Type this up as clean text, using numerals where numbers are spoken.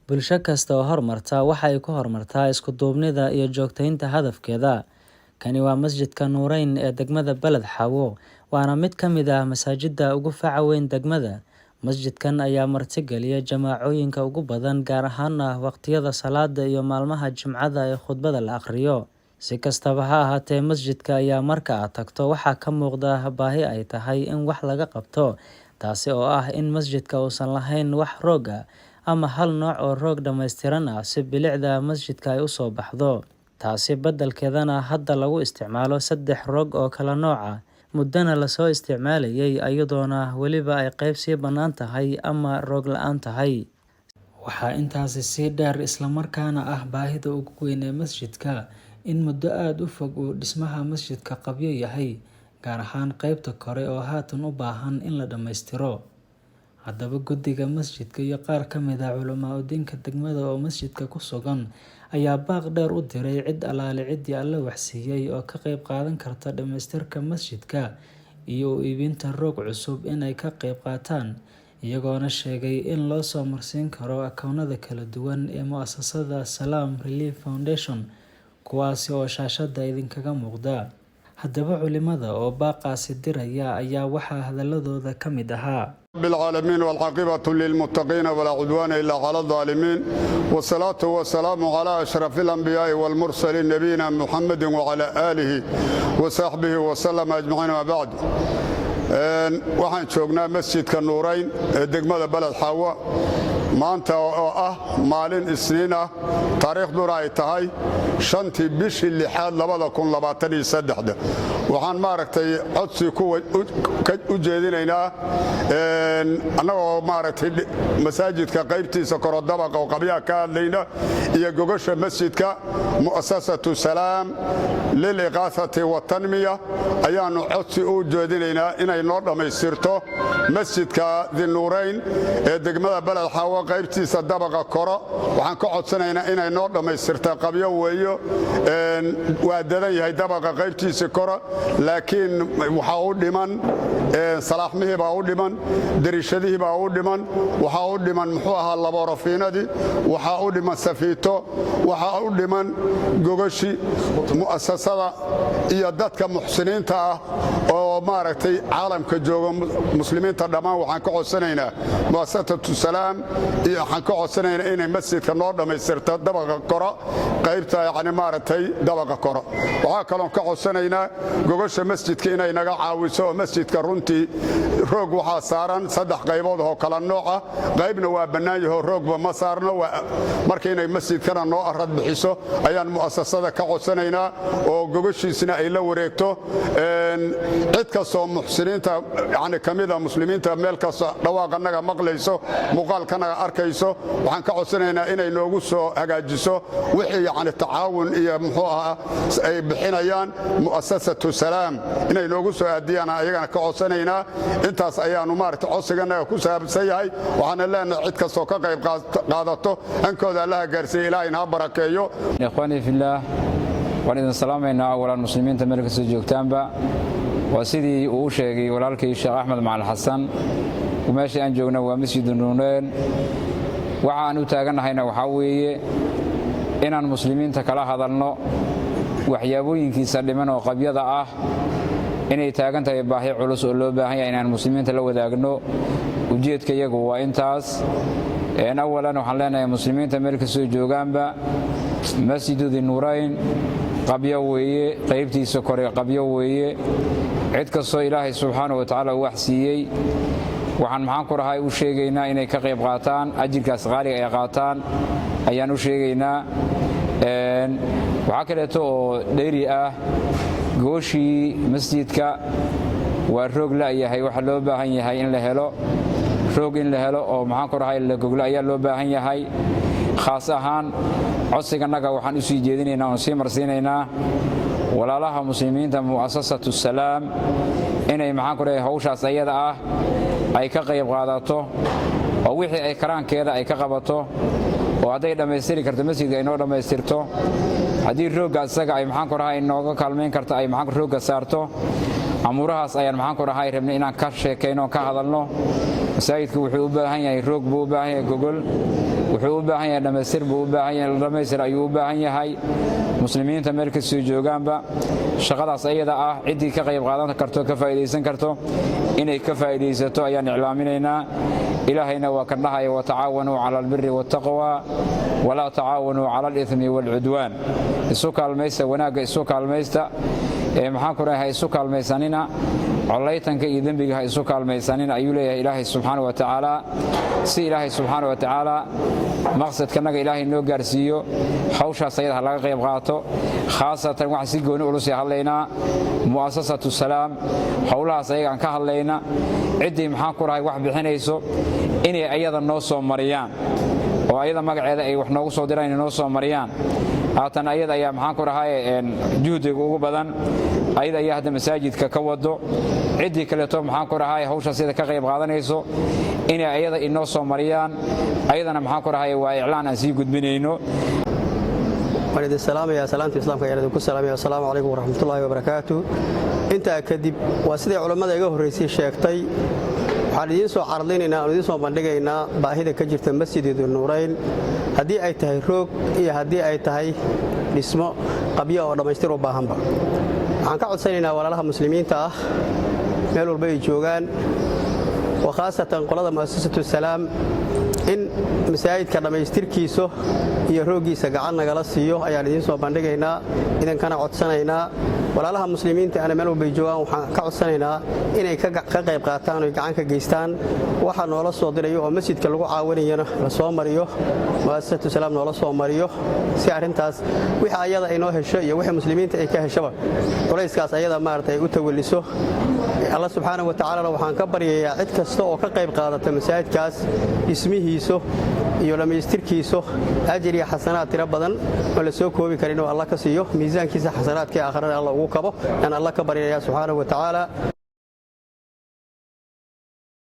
Bulsho kasta oo horumarta waxa ay ku horumartaa isku duubnida iyo joogtaynta hadafkeeda. Kani waa Masjidka Nuureyn ee degmada Beled Xawo, waana mid ka mid ah masaajidda ugu faca weyn degmada. Masjidkan ayaa martigeliya jamaacooyinka ugu badan, gaar ahaana waqtiyada salaada iyo maalmaha Jimcada ee khudbada la akhriyo. Si kastaba ha ahaatee, masjidka ayaa marka aad tagto waxaa ka muuqda baahi ay tahay in wax laga qabto, taasi oo ah in masjidka uusan lahayn wax roog ah ama hal nooc oo roog dhammaystiran ah si bilicda masjidka ay u soo baxdo. Taasi beddelkeedana hadda lagu isticmaalo saddex roog oo kala nooc ah, muddana la soo isticmaalayay, iyadoona weliba ay qayb sii bannaan tahay ama roog la'aan tahay. Waxaa intaasi sii dheer, isla markaana ah baahida ugu weyn ee masjidka, in muddo aad u fog uu dhismaha masjidka qabyo yahay, gaar ahaan qaybta kore oo haatan u baahan in la dhammaystiro. Haddaba, guddiga masjidka iyo qaar ka mid ah culumaa'udiinka degmada oo masjidka ku sugan ayaa baaq dheer u diray cid allaale ciddii Alle wax siiyay oo ka qayb qaadan karta dhammaystirka masjidka iyo u iibinta roog cusub in ay ka qayb qaataan, iyagoona sheegay in loo soo marsiin karo akoonnada kala duwan ee mu'asasada Salaam Relief Foundation, kuwaasi oo shaashada idinkaga muuqda. Haddaba, culimada oo baaqaasi diraya ayaa waxaa hadaladooda ka mid ahaa: رب العالمين، والعاقبة للمتقين، ولا عدوان إلا على الظالمين، والصلاة والسلام على أشرف الأنبياء والمرسلين، نبينا محمد وعلى آله وصحبه وسلم أجمعين، وبعد. Waxaan joognaa Masjidka Nuurayn ee degmada Beled Xaawa maanta oo ah maalin Isniin ah, taariikhduna ay tahay 5-tii bishii lixaad 2023. Waxaan maaragtay codsi u jeedinaynaa, annagoo maaragtay masaajidka qaybtiisa koro dabaqa oo qabyaha ka hadlayna iyo gogasha masjidka, Mu'asasatu Salaam lil Iqaasati watanmiya ayaannu codsi u jeedinaynaa inay noo dhammaystirto Masjidka Dinuurayn ee degmada Beled Xaawo qaybtiisa dabaqa koro. Waxaan ka codsanaynaa inay noo dhammaystirta. Qabyo weeyo, waa dadan yahay dabaqa qaybtiisa koro, laakiin waxaa u dhiman salaaxmihii baa u dhiman, dariishadihii baa u dhiman, waxaa u dhiman muxuu ahaa laborafiinadii, waxaa u dhiman safiito, waxaa u dhiman gogashi. Mu'asasada iyo dadka muxsiniinta ah oo maaragtay caalamka jooga, muslimiinta dhammaan, waxaan ka codsanaynaa Mu'asasatu Salaam iyo waxaan ka codsanaynaa inay masjidka noo dhammaystirto dabaqa koro, qaybta yacni maaragtay dabaqa koro. Waxaa kaloon ka codsanaynaa gogasha masjidka inay naga caawiso, oo masjidka runtii roog waxaa saaran saddex qaybood oo kala nooc ah, qaybna waa bannaan yaho, roogba ma saarno. Marka inay masjidkana noo arad bixiso ayaan mu'asasada ka codsanaynaa, oo gogashiisna ay la wareegto. Cid kastoo muxsiniinta yani ka mida muslimiinta, meel kasta dhawaaqanaga maqlayso, muuqaalkanaga arkayso, waxaan ka codsanaynaa inay noogu soo hagaajiso wixii yani tacaawun iyo muxuu ahaa ay bixinayaan Mu'asasatu Salaam inay noogu soo aadiyaan ayagana ka codsanaynaa. Intaas ayaanu maaragta codsiganaga ku saabsan yahay. Waxaana leenahay cid kastoo ka qayb qaadato hankooda Allaha gaarsiiya, Ilaahayna ha barakeeyo. Ikhwaanii fillaah, waan idin salaamaynaa awalan, muslimiinta meel kastoo joogtaanba. Waa sidii uu u sheegay walaalkii Sheekh Axmed Macalin Xasan, meesha aan joogna waa Masjidu Nuureen. Waxa aan u taagannahayna waxaa weeye inaan muslimiinta kala hadalno waxyaabooyinkiisa dhiman oo qabyada ah, inay taagan tahay baahi culus oo loo baahan yahay inaan muslimiinta la wadaagno. Ujeedka iyagu waa intaas. Awalan waxaan leenahay muslimiinta meel kastoo joogaanba, Masjidu Dinuurayn qabyo weeye, qaybtiisa kore qabyo weeye. Cid kastoo Ilaahay subxaana wa tacaala uu wax siiyey, waxaan maxaan ku rahay u sheegaynaa inay ka qayb qaataan, ajirkaas qaaliga ay qaataan ayaan u sheegaynaa. Waxaa kaleeto oo dheeri ah, gooshii masjidka waa roog la'yahay. Waxa loo baahan yahay in la helo roog, in la helo oo maxaan ku rahay la goglo ayaa loo baahan yahay. Khaas ahaan codsiganaga waxaan u sii jeedinaynaa oon sii marsiinaynaa walaalaha muslimiinta Mu'asasatu Salaam inay maxaan ku rahay hawshaas ayada ah ay ka qayb qaadato, oo wixii ay karaankeeda ay ka qabato, oo hadday dhammaystiri karto masjidka ay noo dhammaystirto, haddii roogga isaga ay maxaan ku rahay nooga kaalmayn karto, ay maxaan roogga saarto. Amuurahaas ayaan maxaan ku rahay rabnay inaan ka sheekayno, ka hadalno. Masaajidku wuxuu u baahan yahay roog buu u baahan yahay, gogol. Wuxuu u baahan yahay dhammaystir buu u baahan yahay, dhammaystir ayuu u baahan yahay. Muslimiinta meel kastoo joogaanba, shaqadaas ayada ah ciddii ka qayb qaadan karto, ka faa'iidaysan karto, inay ka faa'iidaysato ayaan iclaaminaynaa. Ilaahayna waa kan dhahaya: "وتعاونوا على البر والتقوى ولا تعاونوا على الإثم والعدوان." Isu kaalmaysta wanaagga, isu kaalmaysta. Maxaan ku rahay, ha isu kaalmaysanina collaytanka iyo dembiga, ha isu kaalmaysanina, ayuu leeyahay Ilaahay subxaana wa tacaala. Si Ilaahay subxaana wa tacaala maqsadkanaga Ilaahay noo gaarsiiyo, hawshaas ayada ha laga qayb qaato. Khaasatan waxaan si gooni ulu sii hadlaynaa Mu'asasatu Salaam. Howlahaas ayagaan ka hadlayna, ciddii, maxaan ku rahay, wax bixinayso inay ayada noo soo mariyaan oo ayada magaceeda ay wax noogu soo diraan, inay noo soo mariyaan. Haatan ayada ayaa, maxaan ku rahay, juhdiga ugu badan ayada ayaa hadda masaajidka ka wado. Ciddii kaleeto, maxaan ku rahay, hawshaas iyada ka qayb qaadanayso inay ayada inoo soo mariyaan, ayadana, maxaan ku rahay, waa iclaan aan sii gudbinayno. Waan idin salaamayaa, salaamta Islaamka ayaan idinku salaamaya. Assalaamu calaykum waraxmatullaahi wabarakaatu. Intaa kadib, waa siday culammada iga horraysay sheegtay, waxaan idiin soo carlinaynaa, aan idiin soo bandhigaynaa baahida ka jirta Masjidu Nuurayn, haddii ay tahay roog iyo haddii ay tahay dhismo qabyo oo dhammaystir u baahanba. Waxaan ka codsanaynaa walaalaha muslimiinta ah meel walba ay joogaan, wa khaasatan qolada Mu'asasatu Salaam, in masaajidka dhammaystirkiisu iyo rooggiisa gacan nagala siiyo ayaan idiin soo bandhigaynaa, idinkana codsanaynaa. Walaalaha muslimiinta ana meel walbay joogaan waxaan ka codsanaynaa inay ka qayb qaataan oy gacan ka geystaan waxa noola soo dirayo oo masjidka lagu caawinayana la soo mariyo, Mu'asasatu Salaam noola soo mariyo, si arrintaas wixii ayada ay noo hesho iyo wixii muslimiinta ay ka heshaba culayskaas ayada maarata ay u tawalliso. Alla subxaana wa tacaalana waxaan ka baryayaa cid kasta oo ka qayb qaadata masaajidkaas dhismihiiso iyo dhammaystirkiiso ajir iyo xasanaad tiro badan oo la soo koobi karin oo Alla ka siiyo, miisaankiisa xasanaadka ee aakharada Alla ugu kabo aan Alla ka baryaya subxaana wa tacaala.